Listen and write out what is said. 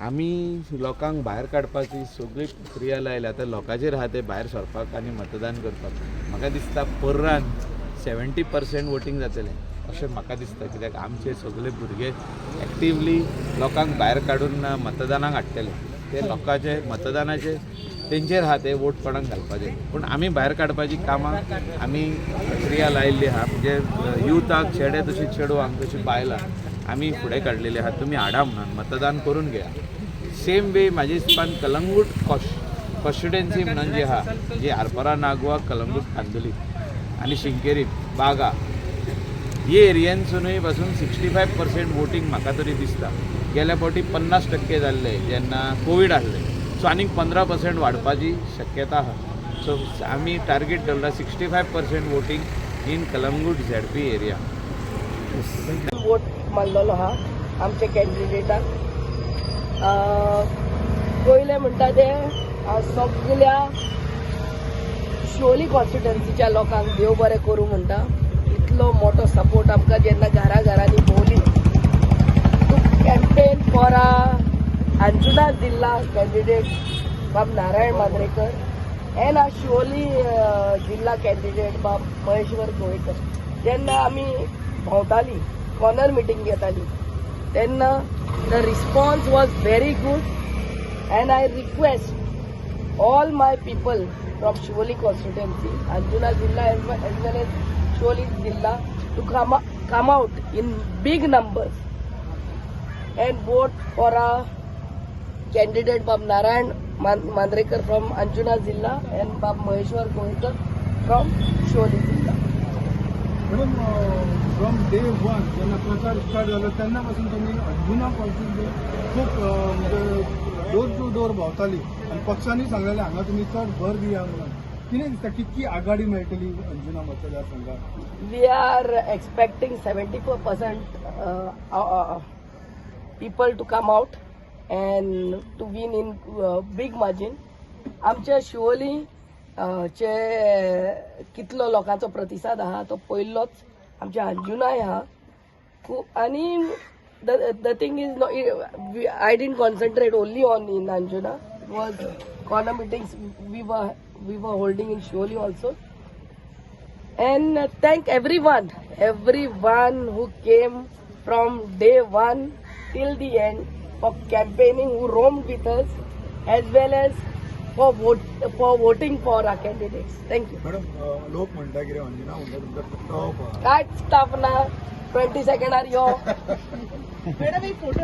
आमी लोकांक भायर काडपाची सगळी प्रक्रिया लायल्या. आतां लोकांचेर आहा ते भायर सरपाक आनी मतदान करपाक. म्हाका दिसता पर्रान 70% वोटींग जातलें अशें म्हाका दिसता, कित्याक आमचे सगळे भुरगे एक्टिवली लोकांक भायर काडून मतदानाक हाडटले. ते लोकांचे मतदानाचे तेंचेर आहा ते वोट कोणाक घालपाचे, पूण आमी भायर काडपाची कामां आमी प्रक्रिया लायिल्ली आहा. म्हणजे युथाक, चेडे तशी चेडवांक तशी बायलां आमी फुडें काडलेली आहा, तुमी हाडा म्हणून मतदान करून घेया. सेम वे म्हाजे हिसपान कलंगूट कॉन्स्टिट्युएन्सी म्हणून जी आहा, जी आरपोरा, नागवा, कलंगूट, कांदोली आनी शिंकेरी, बागा ही एरियेनसुनूय पासून 65% वोटींग म्हाका तरी दिसता. गेल्या फावटी 50% जाल्ले जेन्ना कोवीड आहले, सो आनीक 15% वाडपाची शक्यता आहा. सो आमी टार्गेट दवरला 65% voting in Calangute ZP area. Vote मारलेलो आहा आमच्या कॅन्डिडेटाक. पयलें म्हणटा तें हांव सगल्या शिवोली कॉन्स्टिट्युएन्सीच्या लोकांक देव बरें करूं म्हणटा. इतलो मोठो सपोर्ट आमकां जेन्ना घरा घरांनी भोंवली to campaign for a Anjuna जिल्हा कॅन्डिडेट बाब नारायण मांद्रेकर एंड आ शिवोली जिल्हा कॅन्डिडेट बाब महेश्वर गोवेकर, जेन्ना आमी भोंवताली, कॉर्नर मिटींग घेताली, तेन्ना the response was very good and I request all my people from Siolim constituency, Anjuna Zilla as well as Siolim Zilla to come out in big numbers and vote for a candidate Bab Narayan Mandrekar from Anjuna Zilla and Bab Maheshwar Goikar from Siolim Zilla. Madam, from day one जेन्ना प्रचार start जालो तेन्ना पासून तुमी Anjuna constituency खूब म्हणजे door two door भोंवताली आनी पक्षांनी सांगलेलें हांगा तुमी चड भर दिया म्हणून. कितें दिसता, कितकी आघाडी मेळटली अंजुना मतदारसंघात? We are expecting 74% people to come out and to win in big margin. आमच्या शिवोली चे कितलो लोकांचो प्रतिसाद आहा तो पयल्लोच, आमच्या अंजुनाय आहा खूब. आनी the thing is, I didn't concentrate only on in Anjuna. It was corner meetings we were holding in Siolim also. And thank everyone who came from day one till the end for campaigning, who roamed with us, as well as for voting for our candidates. Thank you. Madam, लोक म्हणटा कितें, अंजुना म्हणटा तुमकां top आहा. कांयच staff ना, 20 सेकंडार यो. Madam, एक फोटो.